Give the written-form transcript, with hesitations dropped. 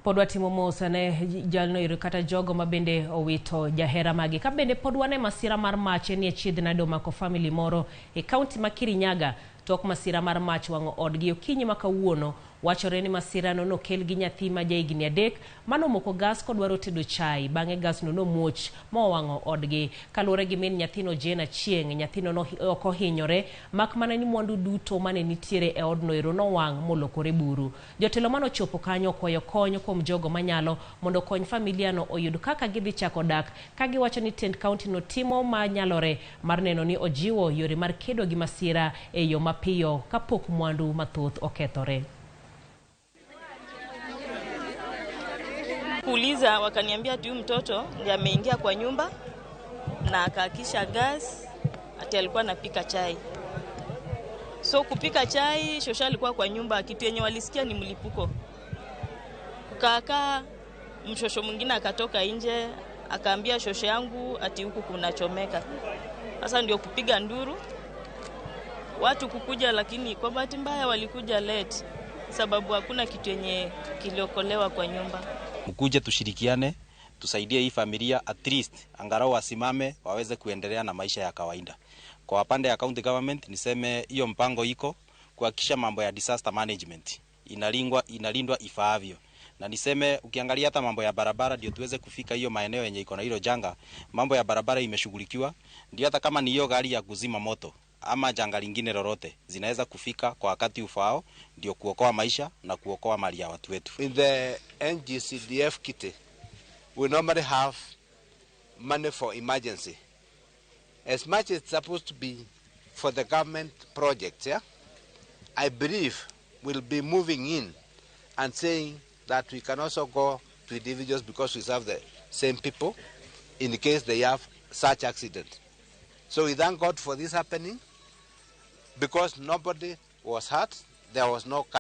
Pod watimo mos ne jalno ero kata jogo ma bende owito jahera magi. Ka bende pod wane masira mar mach en ni achiedh nade omako family moro e kaunti ma Kirinyaga tok masira mar mach wang'o odgi okinyi ma kawuono. Wachore ni masirano nokel gi nyathi ma jahigni 3 manomoko gas kodwaro tedo chai, bang'e gasno nomuoch mowang'o odgi. Kaluwore gi min nyathino Jane Achieng', nyathino no ok ohinyore mak mana ni mwandu duto mane nitiere e odno ero nowang' molokore buru. Jotelo manochopo kanyo okwayo kony kuom jogo manyalo mondo okony familiano oyud kaka gidhi chako dak, ka giwacho ni tend kauntino timo manyalore mar neno ni ojiwo yore mar kedo gi masira e yo mapiyo kapok mwandu mathoth okethore. Kuuliza wakaniambia ati huyu mtoto ndiye ameingia kwa nyumba na akaakisha gas, ati alikuwa anapika chai. So kupika chai, shosha alikuwa kwa nyumba, kitu yenye walisikia ni mlipuko. Kukaa mshosho mwingine akatoka nje akaambia shosho yangu ati huku kunachomeka. Sasa ndio kupiga nduru watu kukuja, lakini kwa bahati mbaya walikuja late sababu hakuna kitu yenye kiliokolewa kwa nyumba. Mkuje tushirikiane, tusaidie hii familia at least angalau wasimame waweze kuendelea na maisha ya kawaida. Kwa pande ya county government niseme hiyo mpango iko kuhakikisha mambo ya disaster management inalindwa ifaavyo. Na niseme ukiangalia hata mambo ya barabara ndio tuweze kufika hiyo maeneo yenye iko na hilo janga, mambo ya barabara imeshughulikiwa, ndio hata kama ni hiyo gari ya kuzima moto ama janga lingine lolote zinaweza kufika kwa wakati ufaao, ndio kuokoa maisha na kuokoa mali ya watu wetu. In the NGCDF kitty, we normally have money for emergency. As much as it's supposed to be for the government projects, yeah? I believe we'll be moving in and saying that we can also go to individuals because we serve the same people in case they have such accident. So we thank God for this happening because nobody was hurt, there was no